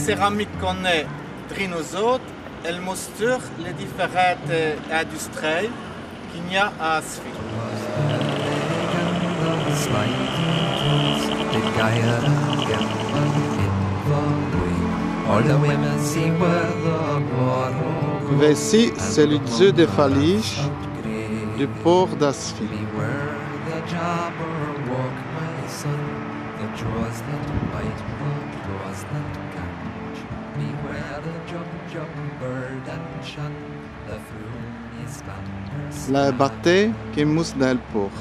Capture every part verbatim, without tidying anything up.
Cèramique qu'on-z-a drî nos-ôtes, èle mosture lès difèrintes industrîyes qu'i-gn-a a Asfi. Vêci, c'èst l' dzeû dès falîjes du pôrt d'Asfi. Là, in batê qui mousse dins l' pôrt.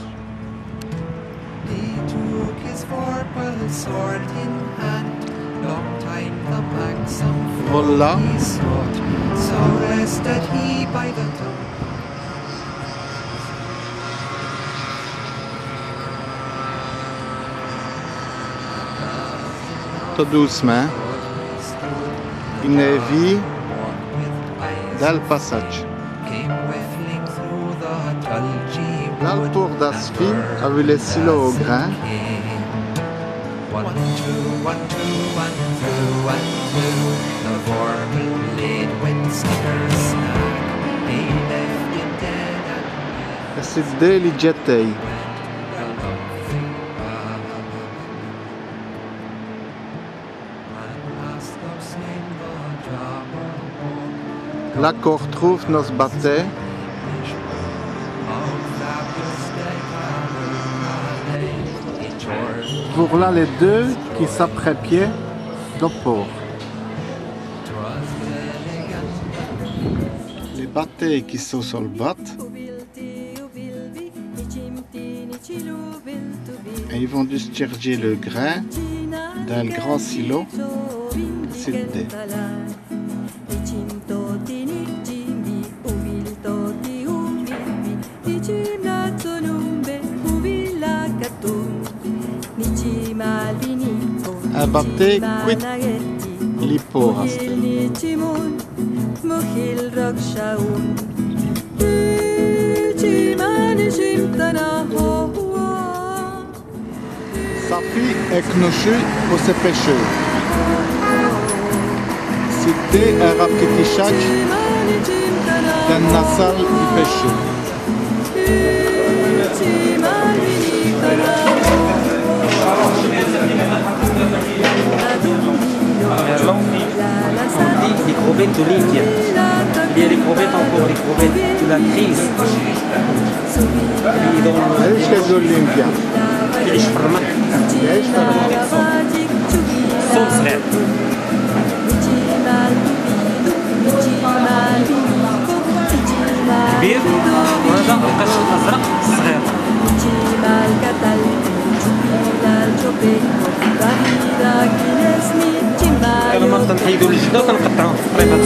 Vola. Tot doûcemint, i-n-a vî dins l' passadje. Là, l' pôrt d'Asfi, avou lès silos au grin. Èt c'èst dès li djètêye. Là qu'on r'troûve nosse batê. Vola lès deûs qui s'aprèpiyèt do pôrt. Lès batês qui sont so l' bate. Èt i vont distchèrdjî l' grin dins l' grand silo, c'èst dès. In batê quît li pôrt astèr. Safi èst cnochû po sès pècheûs. C'èsteût in rap'titichadje d'ène sale di pècheû. Lès crevètes de l'Inde. Il y a les crevettes encore, les crevettes de la crise. Qui est dans le... هذه شكون الأولمبيا؟ يعيش في الرمل. يعيش في الرمل. صوص صغير. كبير. وهذا القرش الأزرق الصغير. كما نحيدو الجلدة ونقطعوه في طريفات